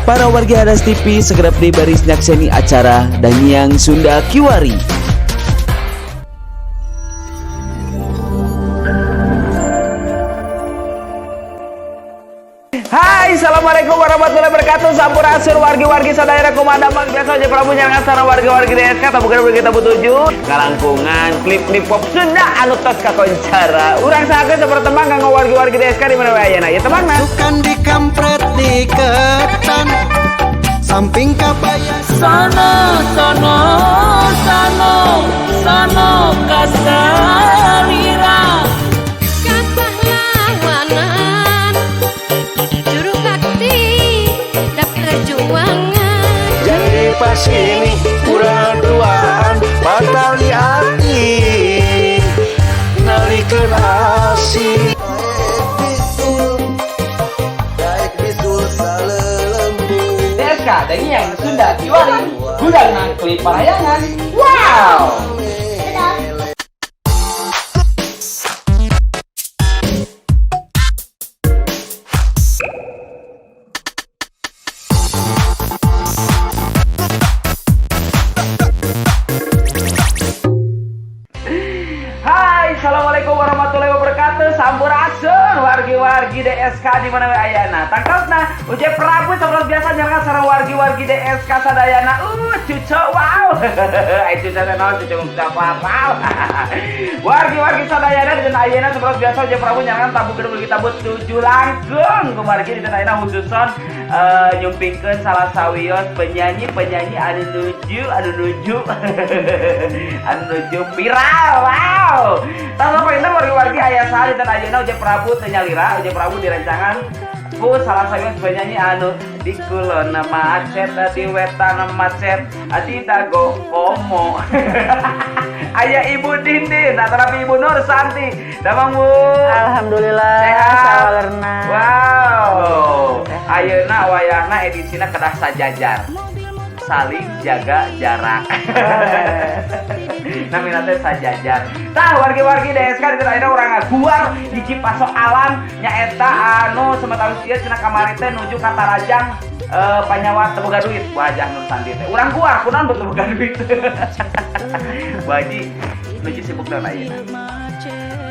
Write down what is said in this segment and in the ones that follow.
Para warga Hadas TV segera di baris nyakseni acara Dangiang Sunda Kiwari. Hai, assalamualaikum warahmatullahi wabarakatuh. Sampurasun wargi-wargi sadayana, kumaha damang? Biasa aja Prabu nyarengan sareng wargi-wargi DSK tabu kita tabu tujuh kalangkungan klip-klip pop Sunda anu tos kakoncara. Urang sahakeun sapertembang tembang kanggo wargi-wargi DSK di mana wae ayeuna. Ya tembangna. Bukan di kampret di ketan samping kabaya. Sono sono sono sono kasalira. Kapahlawanan juru bakti dan perjuangan. Jadi pas ini kurang duaan batal di hati nalikeun asih. DSK Dangiang Sunda Kiwari Gudang klip parayangan. Wow. Hai, assalamualaikum warahmatullahi wabarakatuh. Sampurasun wargi-wargi DSK di mana we ayana. Tangkapna Uje Prabu seperti biasa nyarengan sareng wargi-wargi DSK sadayana. Cuco, wow. Ai cuco teh naon, cuco geus apa. Wargi-wargi sadayana di ayeuna seperti biasa Uje Prabu nyarengan tabu gedung kita tujuh langkung. Kumargi di ayeuna khususon nyumpingkeun salah sawios penyanyi-penyanyi anu nuju viral. Wow. Tah apa wargi-wargi aya saha di ayeuna Uje Prabu teu nyalira, Uje Prabu direncangan ku salah sawios penyanyi anu di kulon macet, di wetan macet, di dago komo. Aya Ibu Dindin atau Ibu Nur Santi. Damang, Bu? Alhamdulillah. Sehat. Sawalerna. Wow. Sehat. Ayeuna wayahna edisina kedah sajajar. Saling jaga jarak. Namina teh sajajar. Tah wargi-wargi DSK di ayeuna urang ngaguar hiji pasoalan, nyaeta anu sementara ieu cenah kamari teh nuju ka Tarajang, panyawa teu boga duit wajah Nur Santi teh. Urang guar kunaon teu boga duit. Bu Haji nuju sibuk naon ayeuna?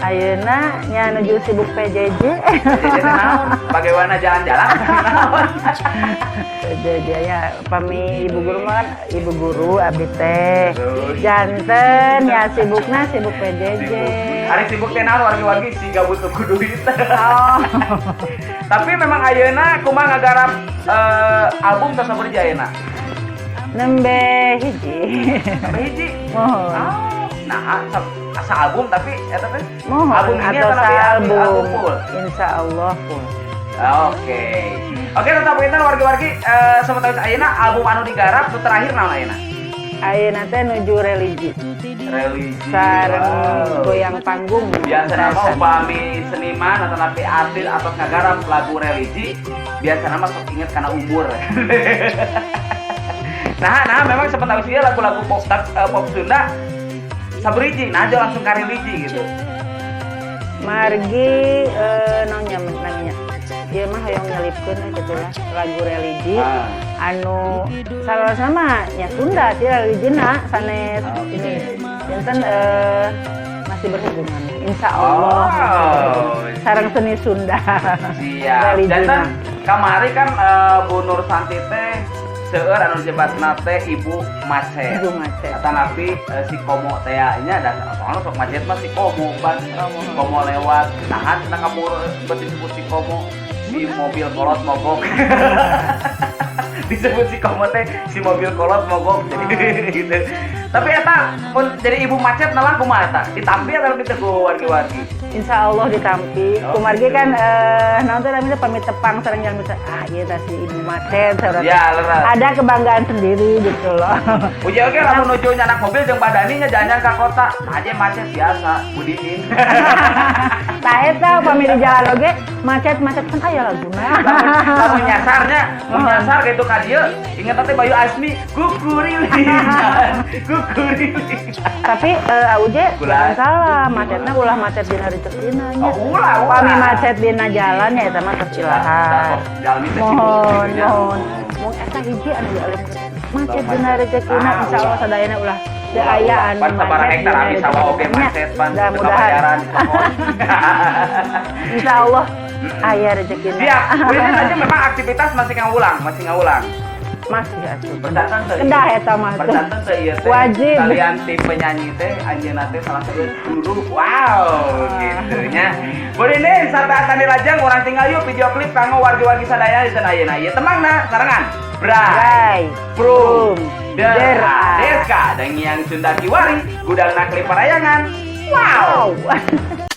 Ayeuna nya nuju sibuk PJJ. PJJ teh naon? Bagaimana jalan-jalan? Naon? PJJ ya, pami ibu guru mah kan ibu guru abdi teh. Terus? Janten ya sibukna sibuk PJJ. Sibuk. Ari sibuk teh naon, wargi-wargi si gabut tuku duit. Oh. Tapi memang ayeuna kumaha ngagarap album tos sabaraha ayeuna? Nembe hiji. Nembe hiji. Mohon. Oh, nah, asa album tapi eta teh Mohon album ini atau atau nabi album. Album full? Insya Allah full. Oke. Oke, tetap kita wargi-wargi sementara ayeuna album anu digarap nu terakhir naon ayeuna? Ayeuna teh nuju religi. Religi. Sareng Wow. goyang panggung. Biasa nama upami seniman atau napi artis atau ngagarap lagu religi biasa nama sok inget karena umur. Nah, memang sementara usia lagu-lagu pop pop Sunda sabriji, nah aja langsung ka religi gitu. Margi naonnya namanya? Ieu mah hoyong nyelipkeun gitu lah lagu religi anu salah sama nya Sunda sih religina sanes ini janten masih berhubungan, insya Allah masih berhubungan. Sareng seni Sunda. Siap. Religina. Janten kamari kan Bu Nur Santi teh seueur anu disebatna teh ibu macet. Ibu macet. Atanapi si komo teh nya da soalnya sok macet mah si komo ban si komo lewat nahan cenah kamu bet disebut si komo, si mobil kolot mogok. Disebut si komo teh si mobil kolot mogok, jadi gitu. Tapi eta pun jadi ibu macet nalah kumaha eta? Ditampi atau diteguh wargi-wargi? Insya Allah ditampi. Oh, Kumargi gitu. kan naon teh namanya pamit tepang sareng yang bisa ah iya tah si ibu macet saudara. Ya, leres. Ada kebanggaan sendiri gitu loh. Uji oke lamun nuju nyanak mobil jeung badani nya jalan ka kota. Nah aja macet biasa, Budinin. Tah eta upami di jalan oge macet-macet kan aya laguna. Lamun nyasarnya, mun nyasar gitu ka dieu, inget teh Bayu Asmi, kukurilingan, kukurilingan. Tapi Auje Ulah. jangan salah, macetnya ulah macet dina rezekina nya. Oh, ulah, ulah. Upami macet dina jalan ya eta mah tercilahan. Jalmi teh sibuk Mohon, gitu nya. Mohon. Mung eta hiji anu dialim macet dina rezekina. Ah, Insyaallah ulah. Sadayana ulah teu aya anu Pan sabaraha macet hektar dina abi sawah oge rezekina. Macet pan teu Mudah-mudahan. Kabayaran di pohon. Insyaallah aya rezekina. Siap. Bu ini aja memang aktivitas masih ngawulang, masih ngawulang. Masih atuh. Percanten teu? Kedah eta mah tuh. Percanten teu ieu teh? Wajib. Kalian tim penyanyi teh anjeunna teh salah satu guru. Wow, gitu nya. Bu Dinin, sarta tani lajeng urang tinggal yuk video klip kanggo wargi-wargi sadaya di ayeuna. Ieu temangna sarengan. Bray. Bray. Prum. Der. Der. DSK Dangiang Sunda Kiwari, gudangna klip parayangan. Wow. Wow.